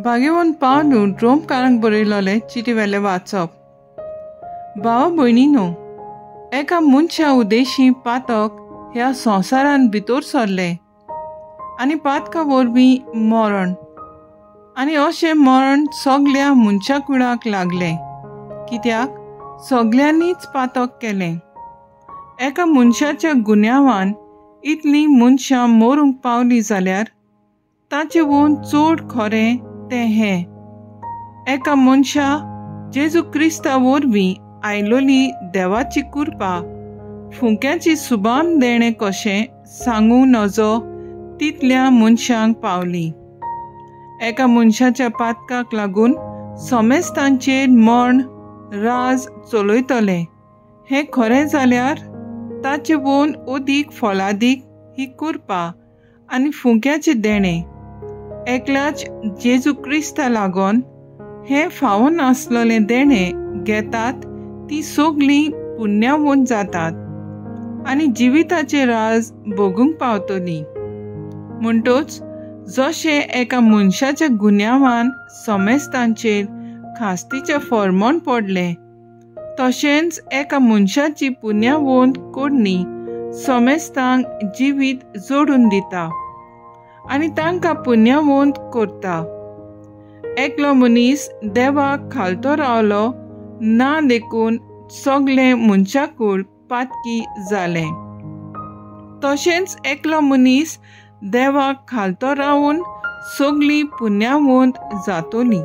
भाग्यवंत पावलून रोमकारांक बरयलोलें चिटी वेलें वाचप. भाव भयणीनो, एका मनशा उदेशी पातक ह्या संवसारांत भितर सरलें आनी पातका वरवीं मरण, आनी अशें मरण सगल्या मनशा कुळाक लागलें, कित्याक सगल्यांनीच पातक केलें. एका मनशाच्या गुन्यांवान इतलीं मनशां मरूंक पावलीं जाल्यार ताचे वून चड खरें तें हें, एका मनशा जेजू क्रिस्ता वरवीं आयलोली देवाची कृपा फुंक्याची सुबाम देणें कशें सांगूं नजो तितल्या मनशांक पावली. एका मनशाच्या पातकाक लागून समेस्तांचेर मर्ण राज चलयतलें हें खरें जाल्यार ताचे वोन अदीक फलादीक ही कृपा आनी फुंक्याचें देणें एकल्याच जेजू क्रिस्ता लागून हें फावो नासलेलें देणें घेतात ती सगळीं पुण्यावंत जातात आनी जिविताचें राज भोगूंक पावतली. म्हणटच जशें एका मनशाच्या गुन्यांवान समेस्तांचेर खास्तीचें फॉर्मोन पडलें, तशेंच एका मनशाची पुण्यावंत करणी समेस्तांक जिवीत जोडून दिता आनी तांकां पुण्यावंत करता. एकलो मनीस देवाक खालतो रावलो ना देखून सगळें मनशाकूळ पातकी जालें, तशेंच एकलो मनीस देवाक खालतो रावून सगळीं पुण्यावंत जातोली.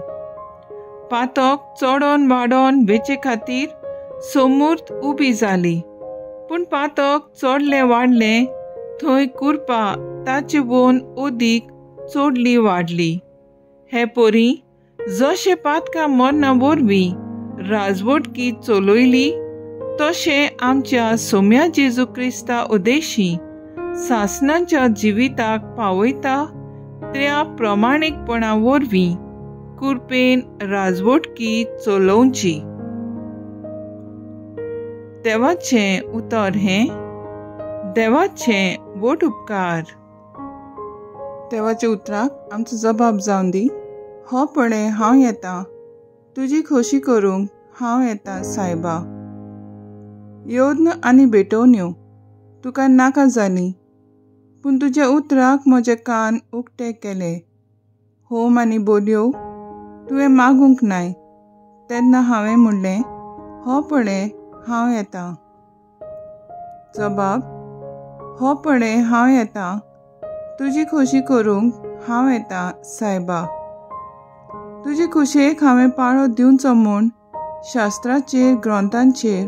पातक चडोन वाडोन वेचे खातीर समूर्त उबी जाली, पूण पातक चडलें वाडलें थंय कृपा ताचे वोन अदीक चडली वाडली. हे परी जशें पातकां मरणा वरवीं राजवटकी चलयली, तशें आमच्या सोम्या जेजू क्रिस्ता उदेशी सासणाच्या जिविताक पावयता त्या प्रमाणीकपणा वरवीं कृपेन राजवटकी चलोवची. देवाचें उतर हें देवाचें व्हड उपकार. देवाच्या उतराक आमचो जबाब जावन दी. हो पळय हांव येता, तुजी खोशी करूंक हांव येता सायबा. यत्न आनी भेटवण्यो तुका नाका जाली, पूण तुज्या उतराक म्हजे कान उक्ते केले. होम आनी बोलयो तुवें मागूंक नाय, तेन्ना हांवें म्हणलें हो पळय हांव येता. जबाब, हो पळय हांव येता, तुजी खोशी करूंक हांव येता सायबा. तुजे खोशयेक हांवें पाळो दिवचो म्हूण शास्त्राचेर ग्रंथांचेर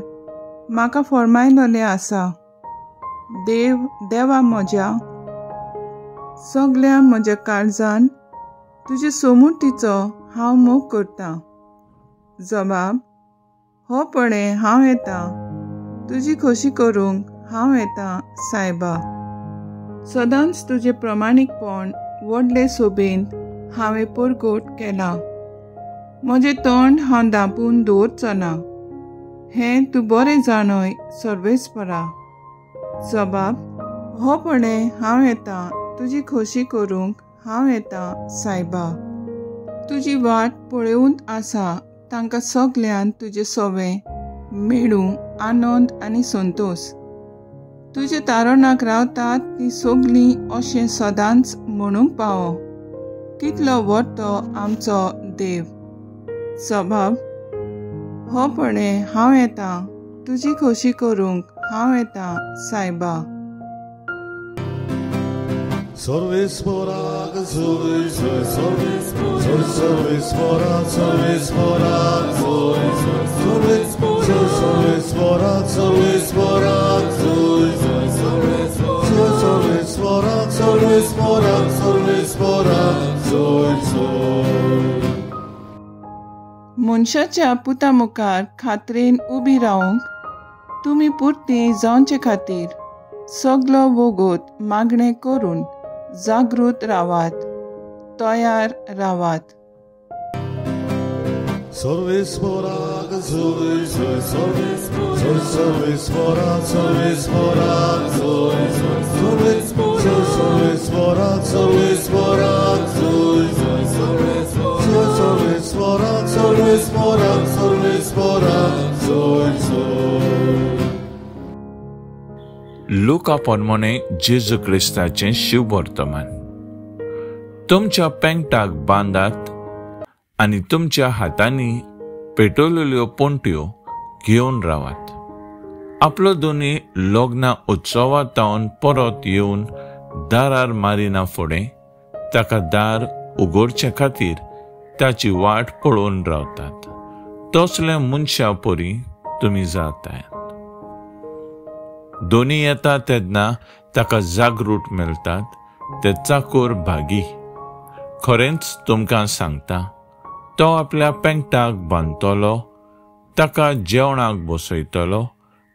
म्हाका फॉर्मायलोलें आसा. देव देवा म्हज्या सगल्या म्हज्या काळजान तुजे सोमुर्तीचो हांव मोग करतां. जबाब, हो पळय हांव येता, तुजी खोशी करूंक हांव येता सायबा. सदांच तुजें प्रमाणीकपण व्हडले सोबेंत हांवें परगट केलां. म्हजें तोंड हांव धांपून दवरचो ना, हें तूं बरें जाणय सर्वेस्परा. जबाब, हो पळय हांव येता, तुजी खोशी करूंक हांव येता सायबा. तुजी वाट पळोवन आसा तांकां सगल्यांत तुजें सवें मेळूं आनंद आनी संतोश. तुज्या तारणाक रावतात ती सगळीं अशें सदांच म्हणूंक पावो, कितलो व्हड तो आमचो देव. जबाब, हो पळय हांव येता, तुजी खोशी करूंक हांव येता सायबा. सर्वेस्पराक जय जय सर्वेस्परा सर्वेस्पराक जय जय सर्वेस्परा सर्वेस्पराक जय जय सर्वेस्परा सर्वेस्पराक सर्वेस्पराक जय जय. मनशाच्या पुता मुखार खात्रेन उबी रावंक तुमी पुरती जावचे खातीर सगलो वोगोत मागणें करून जागृत रावात, तयार रावात. सर्वेस्पराक जय जय सर्वेस्परा सर्वेस्पराक जय जय सर्वेस्परा सर्वेस्पराक जय जय सर्वेस्पोराक सर्वेस्पोराक जोय जोय. लुका पोरमोणे जेजू क्रिस्ताचें शिववर्तमान. तुमच्या पेंगटाक बांदात आनी तुमच्या हातांनी पेटवलेल्यो पोंट्यो घेवन रावात. आपलो दोनी लग्न उत्सवांत परत येवन दारार मारिना फुडें ताका दार उगडचे खातीर ताची वाट पळोवन रावतात. तसले मनशा परी तुमी जातात. दोनी येता तेन्ना ताका जागृत मेळटात ते चाकोर भागी. खरेंच तुमकां सांगता, तो आपल्या पेंगटाक बांदतलो, ताका जेवणाक बसयतलो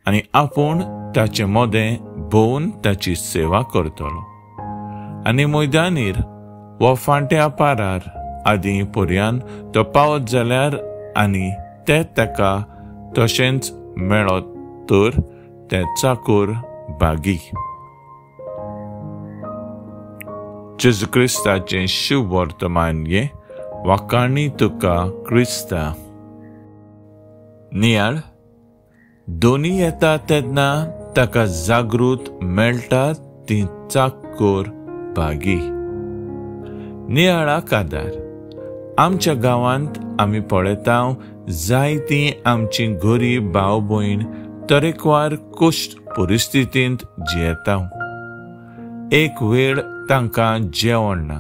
आनी आपूण ताचे मदें भोवन ताची सेवा करतलो. आनी मैदानीर वा फांट्या पारार आदी पर्यान तो पावत जाल्यार आनी ते ताका तशेंच मेळत तर ते चाकोर भागी. जेजू क्रिस्ताचें शिववर्तमान हें वाखाणी तुका क्रिस्ता. नियाळ दोनी येता तेन्ना ताका जागृत मेळटा ती चाकोर भागी. नियाळाक आदार. आमच्या गांवांत आमी पळयता जायतीं आमची गरीब भाव भयण तरेकवार कश्ट परिस्थितींत जियेता. एक वेळ तांकां जेवण ना,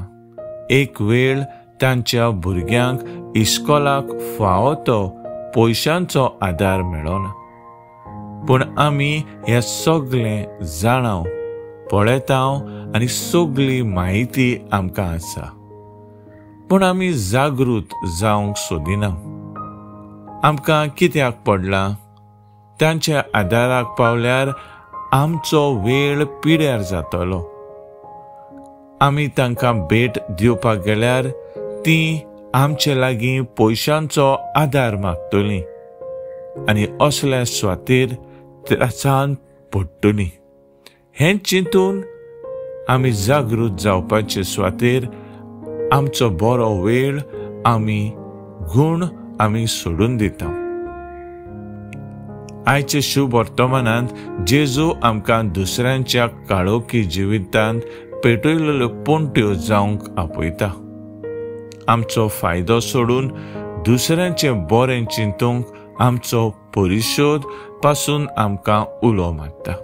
एक वेळ तांच्या भुरग्यांक इस्कोलाक फावो तो पयशांचो आदार मेळना. पूण आमी हें सगळें जाणाव, पळयता आनी सगळी म्हायती आमकां आसा, पूण आमी जागृत जावंक सोदिना. आमकां कित्याक पडलां? तांच्या आदाराक पावल्यार आमचो वेळ पिड्यार जातलो. आमी तांकां भेट दिवपाक गेल्यार ती आमचे लागीं पयशांचो आदार मागतली आनी असल्या स्वातीर त्रासान पडटली. हें चिंतून आमी जागृत जावपाचे स्वातीर आमचो बरो वेळ आमी गूण आमी सोडून दिता. आयचे शुभ वर्तमानांत जेजू आमकां दुसऱ्यांच्या काळोखी जिवितांत पेटयलेल्यो पोंट्यो जावंक आपयता. आमचो फायदो सोडून दुसऱ्यांचें बरें चिंतूंक आमचो परिशोध पासून आमकां उलो मारता.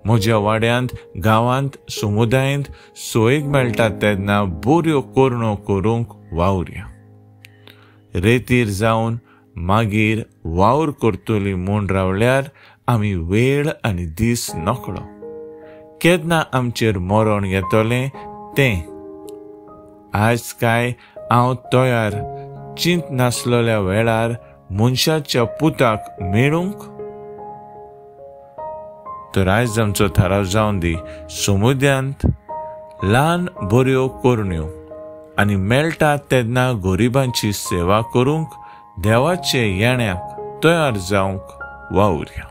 म्हज्या वाड्यांत, गांवांत, समुदायांत सोयीक मेळटा तेन्ना बऱ्यो करण्यो करूंक वावरया. रेतीर जावन मागीर वावर करतली म्हूण रावल्यार आमी वेळ आनी दीस नकळो. केन्ना आमचेर मरण येतलें तें आज काय हांव तयार चिंत नासलेल्या वेळार मनशाच्या पुताक मेळूंक. तर आयज आमचो थाराव जावन दी, समुद्यांत ल्हान बऱ्यो करण्यो आनी मेळटा तेन्ना गरिबांची सेवा करूंक देवाचे येण्याक तयार जावंक वावुरया.